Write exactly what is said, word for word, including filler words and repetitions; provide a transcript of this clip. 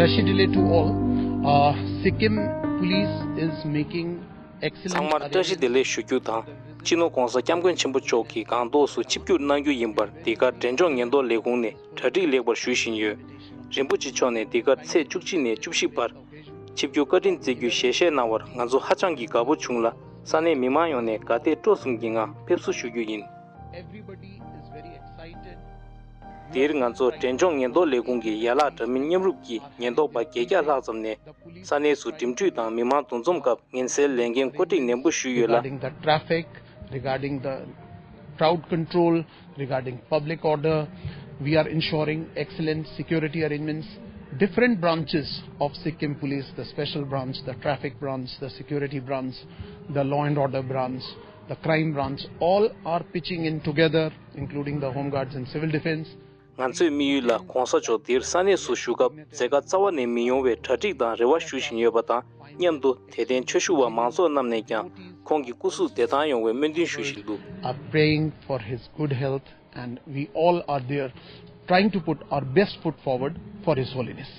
Delhi to all. Uh, Sikkim police is making excellent. ཚང་མར་བཀྲ་ཤིས་བདེ་ལེགས་ཞུ་རྒྱུ་དང་། སྤྱི་ནོར་༧གོང་ས་༧སྐྱབས་མགོན་ཆེན་པོ་མཆོག་གིས་སྒང་ཏོག་སུ་ཆིབས་བསྒྱུར་གནང་རྒྱུ་ཡིན་པར་འདི་གར་འབྲས་ལྗོངས་ཉེན་རྟོག་ལས་ཁུངས་ནས་གྲ་སྒྲིག་ལེགས་པར་ཞུ་བཞིན་ཡོད། རིན་པོ་ཆེ་མཆོག་ནས་འདི་གར་ཚེས་བཅུ་གཅིག་ནས་བཅུ་བཞི་བར་ཆིབས་བསྒྱུར་བཀའ་དྲིན་བསྩལ་རྒྱུའི་ཞལ་བཞེས་གནང་བར་ང་ཚོ་ཧ་ཅང་གི་དགའ་པོ་བྱུང་ལ། ས་གནས་མི་མང་ཡོངས་ནས་དགའ་དད་སྤྲོ་གསུམ་གྱི་ངང་ཕེབས་བསུ་ཞུ་རྒྱུ་ཡིན། Everybody is very excited. འདིར་ང་ཚོ་འབྲས་ལྗོངས་ཉེན་རྟོག་ལས་ཁུངས་ཀྱི་ཡན་ལག་འདྲ་མིན་མཉམ་རུབ་ཀྱིས་ཉེན་རྟོག་པ་བརྒྱད་བརྒྱ་ལྷག་ཙམ་ནས་ས་གནས་སུ་འགྲིམ་འགྲུལ་དང་མི་མང་འདུ་འཛོམས་སྐབས་ཉེན་སེལ་ལས་འགན་བཀོད་སྒྲིག་ནན་པོ་ཞུས་ཡོད་ལ། Regarding the traffic, regarding the crowd control, regarding public order, we are ensuring excellent security arrangements. Different branches of Sikkim Police, the special branch, the traffic branch, the security branch, the law and order branch, the crime branch, all are pitching in together, including the Home Guards and Civil Defense. ང་ཚོའི་དམིགས་ཡུལ་ལ་༧གོང་ས་མཆོག་འདིར་ས་གནས་སུ་བཞུགས་སྐབས་མཛད་དཀའ་རྩ་བ་ནས་མི་ཡོང་བའི་གྲ་སྒྲིག་དང་རེ་བ་ཞུ་བཞིན་ཡོད་པ་དང་མཉམ་དུ་དད་ལྡན་ཆོས་ཞུ་བ་མང་ཚོགས་རྣམས་ནས་ཀྱང་ཁོང་གི་སྐུ་གཟུགས་བདེ་ཐང་ཡོང་བའི་སྨོན་འདུན་ཞུ་བཞིན་འདུག Are praying for his good health, and we all are there trying to put our best foot forward for His Holiness.